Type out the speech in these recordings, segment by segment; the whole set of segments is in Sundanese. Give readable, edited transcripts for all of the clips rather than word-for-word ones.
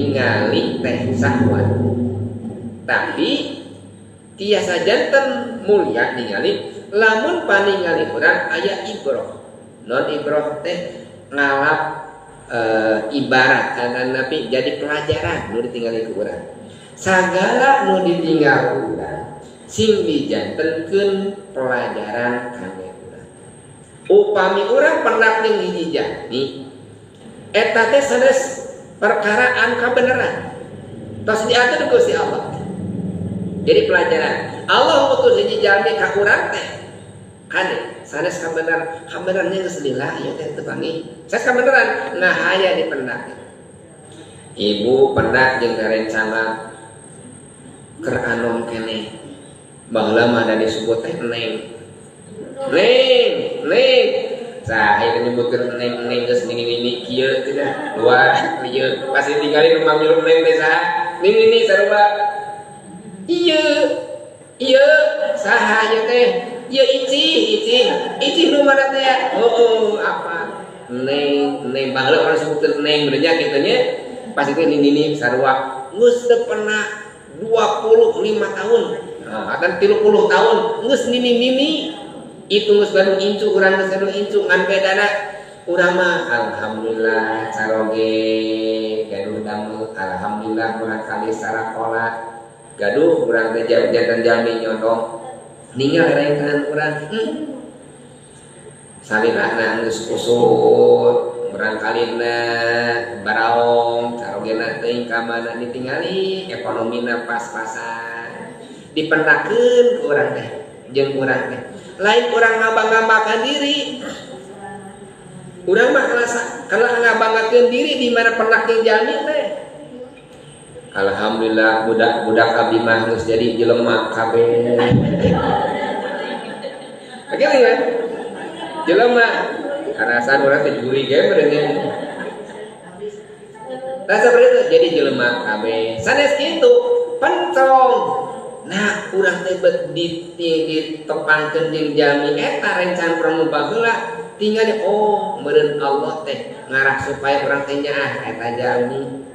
Ningali teh sahwat, tapi tiasa janten mulia ningali lamun paningali urang aya ibroh. Non ibroh teh ngalap ibarat karena nabi jadi pelajaran nu ditinggali ku urang. Sagala nu ditinggal ku urang sing dijantenkeun pelajaran kangge urang. Upami urang pendak jeung hiji jalmi, eta teh sanes perkara anu kabeneran, tos diatur ku Gusti Allah. Jadi pelajaran Allah mutus hiji jalmi ka urang teh kade sanes kabeneran, kabenerannya geus lila ieu teh teu panggih sanes kabeneran, ngahaya dipendak. Ibu pendak jeung rencana keur anom keneh. Baheula mah da disebut teh neng neng neng. Sah aya nyebutkeun neng neng geus nini-nini kieu cenah luar lieu pasti tinggalin rumah milu neng teh saha nini-nini sarua. Ieu ieu saha ieu teh? Ieu icih icih icih nu mana teh? Oh, apa neng neng baheula orang sebutkeun neng bener nya kitu nya, pasti teh nini-nini sarua geus teu pernah 25 tahun. Nah, akan 30 tahun geus nini-nini itu geus gaduh incu, urang geus gaduh incu, ngan bedana urang mah alhamdulillah caroge gaduh damel, alhamdulillah urang kali sarakola gaduh, urang teh jantan jalmi nyondong ninggal rerencangan urang. Salilana geus kusut barangkalina baraong carogena teuing ka mana ditingali ekonomina pas-pasan, dipendakeun ku urang teh jeung urang teh lain urang ngabangga-banggakan diri. Urang mah kalah ngabanggakeun diri di mana pendak jeung jalmi teh. Alhamdulillah budak-budak abdi mah geus jadi jelema kabeh. Oke kan? Jelema karasaan urang teh juri ge meureun. Nah, seperti itu jadi jelema kabeh. Sanes kitu pencong. Nah, urang teh bet ditepangkeun jeung jalmi eta rencana urang nu baheula tinggal, oh meureun Allah teh ngarah supaya urang teh nyaah eta jalmi.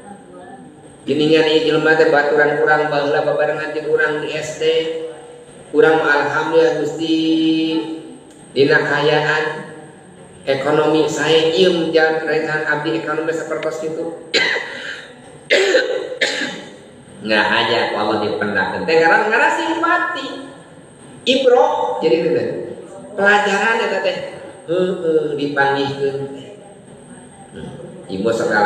Geningan ieu jelema teh baturan urang baheula babarengan jeung urang di SD. Urang mah alhamdulillah Gusti dina kaayaan ekonomi sae, ieu jalan rencana abdi ekonomi sapertos kitu. Nggak aja ku Allah dipendakeun teh ngarah ngarah simpati. Ibro jadi gitu. Pelajaran eta teh heueuh dipanggihkeun teh. Ibu sekali